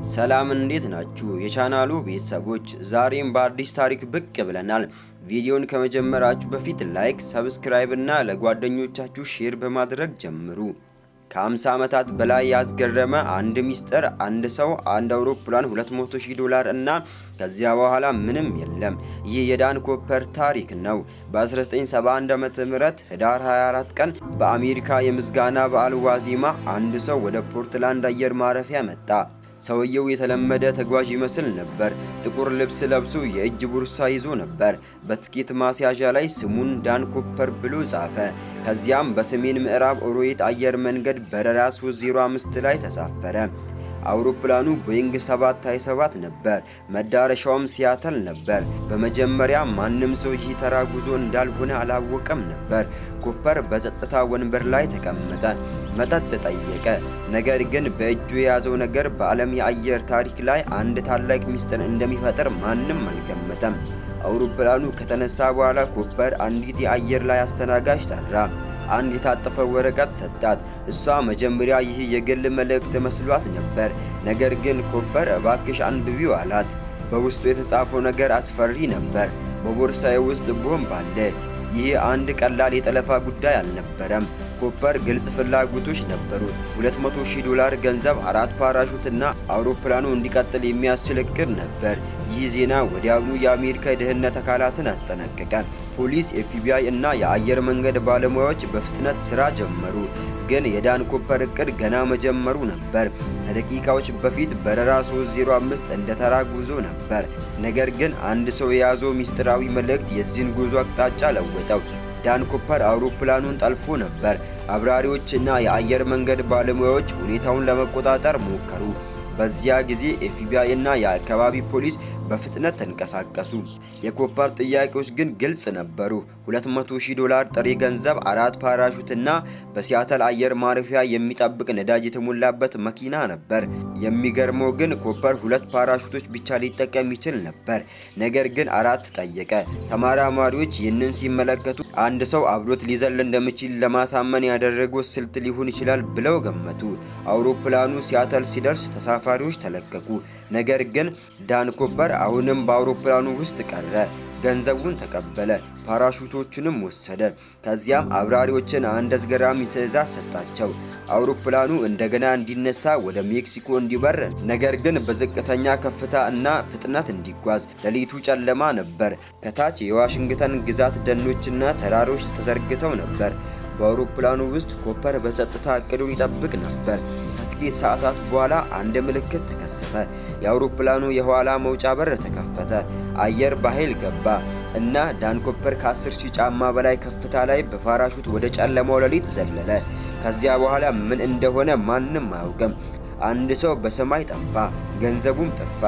ሰላም እንዴት ናችሁ? የቻናሉ ቤተሰቦች ዛሬም በአዲስ ታሪክ ብቅ ብለናል። ቪዲዮን ከመጀመራችሁ በፊት like፣ subscribe እና ለጓደኞቻችሁ share በማድረግ ጀምሩ። ከ50 ዓመታት በላይ ያስገረመ አንድ ሚስጥር፣ አንድ ሰው፣ አንድ አውሮፕላን፣ 200,000 ዶላር እና ከዚያ በኋላ ምንም የለም። ይህ የዳን ኮፐር ታሪክ ነው። በ1971 ዓ.ም ህዳር 24 ቀን በአሜሪካ የምስጋና በዓል ዋዜማ አንድ ሰው ወደ ፖርትላንድ አየር ማረፊያ መጣ። ሰውየው የተለመደ ተጓዥ ይመስል ነበር። ጥቁር ልብስ ለብሶ የእጅ ቦርሳ ይዞ ነበር። በትኬት ማስያዣ ላይ ስሙን ዳን ኮፐር ብሎ ጻፈ። ከዚያም በሰሜን ምዕራብ ኦሮየት አየር መንገድ በረራ 305 ላይ ተሳፈረ። አውሮፕላኑ ቦይንግ 727 ነበር። መዳረሻውም ሲያተል ነበር። በመጀመሪያ ማንም ሰው ይህ ተራ ጉዞ እንዳልሆነ አላወቀም ነበር። ኮፐር በጸጥታ ወንበር ላይ ተቀመጠ፣ መጠጥ ጠየቀ። ነገር ግን በእጁ የያዘው ነገር በዓለም የአየር ታሪክ ላይ አንድ ታላቅ ሚስጥር እንደሚፈጥር ማንም አልገመተም። አውሮፕላኑ ከተነሳ በኋላ ኮፐር አንዲት የአየር ላይ አስተናጋጅ ጠራ። አንድ የታጠፈ ወረቀት ሰጣት። እሷ መጀመሪያ ይህ የግል መልእክት መስሏት ነበር። ነገር ግን ኮፐር እባክሽ አንብቢው አላት። በውስጡ የተጻፈው ነገር አስፈሪ ነበር። በቦርሳዬ ውስጥ ቦምብ አለ። ይህ አንድ ቀላል የጠለፋ ጉዳይ አልነበረም። ኮፐር ግልጽ ፍላጎቶች ነበሩት። 200,000 ዶላር ገንዘብ፣ አራት ፓራሹት እና አውሮፕላኑ እንዲቀጥል የሚያስችል እቅድ ነበር። ይህ ዜና ወዲያውኑ የአሜሪካ የደህንነት አካላትን አስጠነቀቀ። ፖሊስ፣ ኤፍቢአይ እና የአየር መንገድ ባለሙያዎች በፍጥነት ስራ ጀመሩ። ግን የዳን ኮፐር እቅድ ገና መጀመሩ ነበር። ከደቂቃዎች በፊት በረራ 305 እንደ ተራ ጉዞ ነበር። ነገር ግን አንድ ሰው የያዘው ሚስጥራዊ መልእክት የዚህን ጉዞ አቅጣጫ ለወጠው። ዳን ኮፐር አውሮፕላኑን ጠልፎ ነበር። አብራሪዎች እና የአየር መንገድ ባለሙያዎች ሁኔታውን ለመቆጣጠር ሞከሩ። በዚያ ጊዜ ኤፍቢአይ እና የአካባቢ ፖሊስ በፍጥነት ተንቀሳቀሱ። የኮፐር ጥያቄዎች ግን ግልጽ ነበሩ። 200,000 ዶላር ጥሬ ገንዘብ፣ አራት ፓራሹት እና በሲያተል አየር ማረፊያ የሚጠብቅ ነዳጅ የተሞላበት መኪና ነበር። የሚገርመው ግን ኮፐር ሁለት ፓራሹቶች ብቻ ሊጠቀም ይችል ነበር፣ ነገር ግን አራት ጠየቀ። ተመራማሪዎች ይህንን ሲመለከቱ አንድ ሰው አብሮት ሊዘል እንደሚችል ለማሳመን ያደረገው ስልት ሊሆን ይችላል ብለው ገመቱ። አውሮፕላኑ ሲያተል ሲደርስ ተሳፋሪዎች ተለቀቁ። ነገር ግን ዳን ኮፐር አሁንም በአውሮፕላኑ ውስጥ ቀረ። ገንዘቡን ተቀበለ፣ ፓራሹቶቹንም ወሰደ። ከዚያም አብራሪዎችን አንድ አስገራሚ ትዕዛዝ ሰጣቸው። አውሮፕላኑ እንደገና እንዲነሳ ወደ ሜክሲኮ እንዲበር፣ ነገር ግን በዝቅተኛ ከፍታ እና ፍጥነት እንዲጓዝ። ሌሊቱ ጨለማ ነበር። ከታች የዋሽንግተን ግዛት ደኖችና ተራሮች ተዘርግተው ነበር። በአውሮፕላኑ ውስጥ ኮፐር በጸጥታ እቅዱን ይጠብቅ ነበር። ከጥቂት ሰዓታት በኋላ አንድ ምልክት ተከሰተ። የአውሮፕላኑ የኋላ መውጫ በር ተከፈተ። አየር በኃይል ገባ እና ዳን ኮፐር ከ10,000 ጫማ በላይ ከፍታ ላይ በፓራሹት ወደ ጨለማው ሌሊት ዘለለ። ከዚያ በኋላ ምን እንደሆነ ማንም አያውቅም። አንድ ሰው በሰማይ ጠፋ፣ ገንዘቡም ጠፋ፣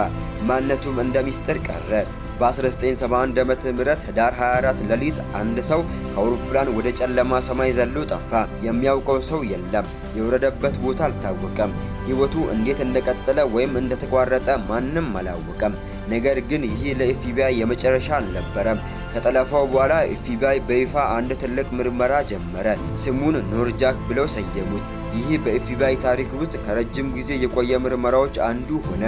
ማንነቱም እንደ ሚስጥር ቀረ። በ1971 ዓመተ ምህረት ህዳር 24 ሌሊት አንድ ሰው ከአውሮፕላን ወደ ጨለማ ሰማይ ዘሎ ጠፋ። የሚያውቀው ሰው የለም። የወረደበት ቦታ አልታወቀም። ህይወቱ እንዴት እንደቀጠለ ወይም እንደተቋረጠ ማንም አላወቀም። ነገር ግን ይህ ለኤፍቢአይ የመጨረሻ አልነበረም። ከጠለፋው በኋላ ኤፍቢአይ በይፋ አንድ ትልቅ ምርመራ ጀመረ። ስሙን ኖርጃክ ብለው ሰየሙት። ይህ በኤፍቢአይ ታሪክ ውስጥ ከረጅም ጊዜ የቆየ ምርመራዎች አንዱ ሆነ።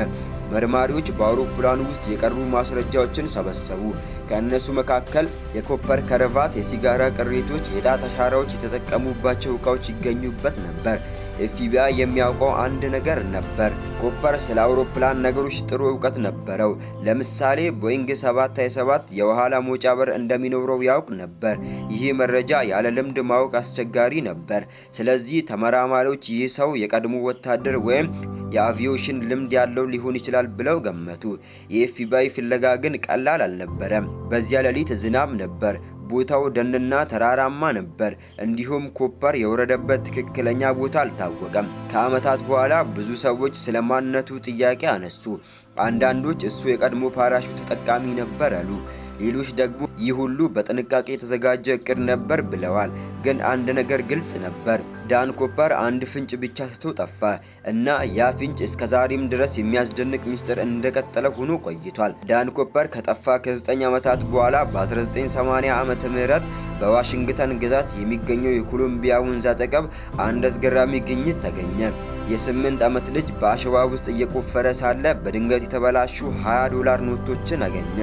መርማሪዎች በአውሮፕላኑ ውስጥ የቀሩ ማስረጃዎችን ሰበሰቡ። ከእነሱ መካከል የኮፐር ከረቫት፣ የሲጋራ ቅሪቶች፣ የጣት አሻራዎች፣ የተጠቀሙባቸው ዕቃዎች ይገኙበት ነበር። ኤፍቢአይ የሚያውቀው አንድ ነገር ነበር። ኮፐር ስለ አውሮፕላን ነገሮች ጥሩ እውቀት ነበረው። ለምሳሌ ቦይንግ 727 የኋላ መውጫ በር እንደሚኖረው ያውቅ ነበር። ይህ መረጃ ያለ ልምድ ማወቅ አስቸጋሪ ነበር። ስለዚህ ተመራማሪዎች ይህ ሰው የቀድሞ ወታደር ወይም የአቪዬሽን ልምድ ያለው ሊሆን ይችላል ብለው ገመቱ። የኤፍቢአይ ፍለጋ ግን ቀላል አልነበረም። በዚያ ሌሊት ዝናብ ነበር። ቦታው ደንና ተራራማ ነበር። እንዲሁም ኮፐር የወረደበት ትክክለኛ ቦታ አልታወቀም። ከዓመታት በኋላ ብዙ ሰዎች ስለ ማንነቱ ጥያቄ አነሱ። አንዳንዶች እሱ የቀድሞ ፓራሹት ተጠቃሚ ነበር አሉ። ሌሎች ደግሞ ይህ ሁሉ በጥንቃቄ የተዘጋጀ እቅድ ነበር ብለዋል። ግን አንድ ነገር ግልጽ ነበር። ዳን ኮፐር አንድ ፍንጭ ብቻ ትቶ ጠፋ እና ያ ፍንጭ እስከ ዛሬም ድረስ የሚያስደንቅ ሚስጥር እንደቀጠለ ሆኖ ቆይቷል። ዳን ኮፐር ከጠፋ ከ9 ዓመታት በኋላ በ1980 ዓመተ ምህረት በዋሽንግተን ግዛት የሚገኘው የኮሎምቢያ ወንዝ አጠገብ አንድ አስገራሚ ግኝት ተገኘ። የ8 ዓመት ልጅ በአሸዋ ውስጥ እየቆፈረ ሳለ በድንገት የተበላሹ 20 ዶላር ኖቶችን አገኘ።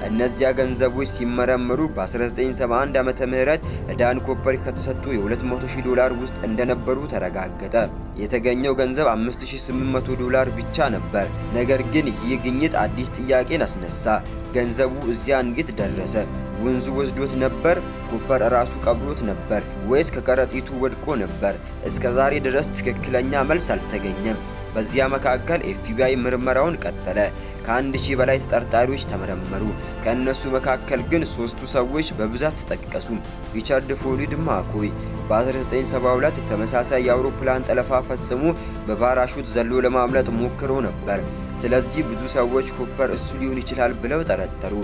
እነዚያ ገንዘቦች ሲመረመሩ በ1971 ዓመተ ምህረት ለዳን ኮፐር ከተሰጡ የ200,000 ዶላር ውስጥ እንደነበሩ ተረጋገጠ። የተገኘው ገንዘብ 5800 ዶላር ብቻ ነበር። ነገር ግን ይህ ግኝት አዲስ ጥያቄን አስነሳ። ገንዘቡ እዚያ እንዴት ደረሰ? ወንዙ ወስዶት ነበር? ኮፐር ራሱ ቀብሮት ነበር? ወይስ ከከረጢቱ ወድቆ ነበር? እስከ ዛሬ ድረስ ትክክለኛ መልስ አልተገኘም። በዚያ መካከል ኤፍቢአይ ምርመራውን ቀጠለ። ከ1000 በላይ ተጠርጣሪዎች ተመረመሩ። ከእነሱ መካከል ግን ሶስቱ ሰዎች በብዛት ተጠቀሱ። ሪቻርድ ፎሊድ ማኮይ በ1972 ተመሳሳይ የአውሮፕላን ጠለፋ ፈጽሞ በፓራሹት ዘሎ ለማምለጥ ሞክሮ ነበር። ስለዚህ ብዙ ሰዎች ኮፐር እሱ ሊሆን ይችላል ብለው ጠረጠሩ።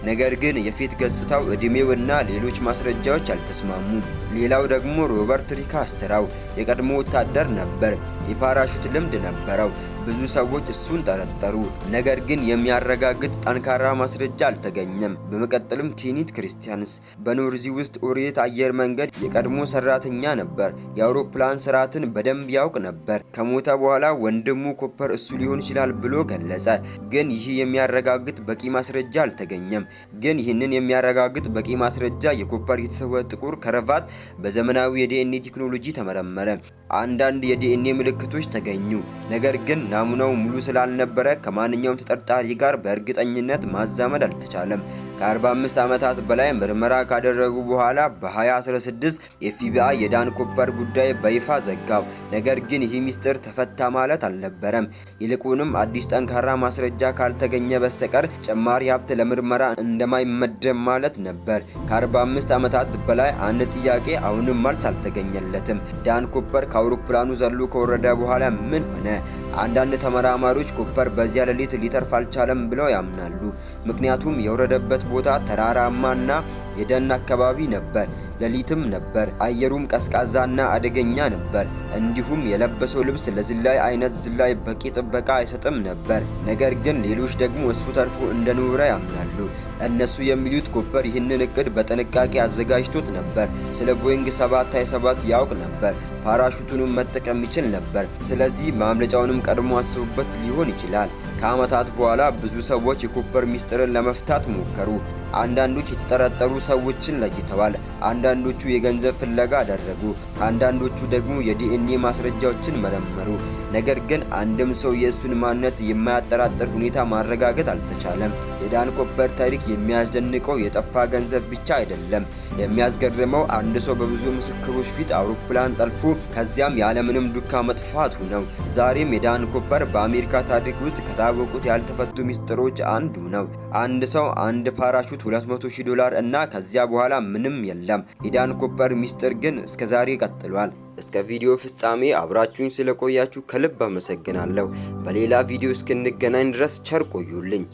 ነገር ግን የፊት ገጽታው፣ እድሜው እና ሌሎች ማስረጃዎች አልተስማሙም። ሌላው ደግሞ ሮበርት ሪካስትራው የቀድሞ ወታደር ነበር። የፓራሹት ልምድ ነበረው። ብዙ ሰዎች እሱን ጠረጠሩ። ነገር ግን የሚያረጋግጥ ጠንካራ ማስረጃ አልተገኘም። በመቀጠልም ኬኒት ክርስቲያንስ በኖርዚ ውስጥ ኦሪየት አየር መንገድ የቀድሞ ሰራተኛ ነበር። የአውሮፕላን ስርዓትን በደንብ ያውቅ ነበር። ከሞተ በኋላ ወንድሙ ኮፐር እሱ ሊሆን ይችላል ብሎ ገለጸ። ግን ይህ የሚያረጋግጥ በቂ ማስረጃ አልተገኘም። ግን ይህንን የሚያረጋግጥ በቂ ማስረጃ የኮፐር የተተወ ጥቁር ከረባት በዘመናዊ የዲኤንኤ ቴክኖሎጂ ተመረመረ። አንዳንድ የዲኤንኤ ምልክቶች ተገኙ። ነገር ግን ናሙናው ሙሉ ስላልነበረ ከማንኛውም ተጠርጣሪ ጋር በእርግጠኝነት ማዛመድ አልተቻለም። ከ45 ዓመታት በላይ ምርመራ ካደረጉ በኋላ በ2016 ኤፍቢአይ የዳን ኮፐር ጉዳይ በይፋ ዘጋው። ነገር ግን ይህ ሚስጥር ተፈታ ማለት አልነበረም። ይልቁንም አዲስ ጠንካራ ማስረጃ ካልተገኘ በስተቀር ጨማሪ ሀብት ለምርመራ እንደማይመደብ ማለት ነበር። ከ45 ዓመታት በላይ አንድ ጥያቄ አሁንም መልስ አልተገኘለትም። ዳን ኮፐር ከአውሮፕላኑ ዘሎ ከወረደ በኋላ ምን ሆነ? አንዳንድ ተመራማሪዎች ኮፐር በዚያ ሌሊት ሊተርፍ አልቻለም ብለው ያምናሉ። ምክንያቱም የወረደበት ቦታ ተራራማና የደን አካባቢ ነበር። ሌሊትም ነበር። አየሩም ቀዝቃዛና አደገኛ ነበር። እንዲሁም የለበሰው ልብስ ለዝላይ አይነት ዝላይ በቂ ጥበቃ አይሰጥም ነበር። ነገር ግን ሌሎች ደግሞ እሱ ተርፎ እንደኖረ ያምናሉ። እነሱ የሚሉት ኮፐር ይህንን እቅድ በጥንቃቄ አዘጋጅቶት ነበር። ስለ ቦይንግ 727 ያውቅ ነበር። ፓራሹቱንም መጠቀም ይችል ነበር። ስለዚህ ማምለጫውንም ቀድሞ አስቦበት ሊሆን ይችላል። ከዓመታት በኋላ ብዙ ሰዎች የኮፐር ሚስጥርን ለመፍታት ሞከሩ። አንዳንዶች የተጠረጠሩ ሰዎችን ለይተዋል። አንዳንዶቹ የገንዘብ ፍለጋ አደረጉ። አንዳንዶቹ ደግሞ የዲኤንኤ ማስረጃዎችን መረመሩ። ነገር ግን አንድም ሰው የእሱን ማንነት የማያጠራጥር ሁኔታ ማረጋገጥ አልተቻለም። የዳን ኮፐር ታሪክ የሚያስደንቀው የጠፋ ገንዘብ ብቻ አይደለም። የሚያስገርመው አንድ ሰው በብዙ ምስክሮች ፊት አውሮፕላን ጠልፎ ከዚያም ያለምንም ዱካ መጥፋቱ ነው። ዛሬም የዳን ኮፐር በአሜሪካ ታሪክ ውስጥ ከታወቁት ያልተፈቱ ሚስጥሮች አንዱ ነው። አንድ ሰው፣ አንድ ፓራሹት፣ 200,000 ዶላር እና ከዚያ በኋላ ምንም የለም። የዳን ኮፐር ሚስጥር ግን እስከዛሬ ቀጥሏል። እስከ ቪዲዮ ፍጻሜ አብራችሁኝ ስለቆያችሁ ከልብ አመሰግናለሁ። በሌላ ቪዲዮ እስክንገናኝ ድረስ ቸር ቆዩልኝ።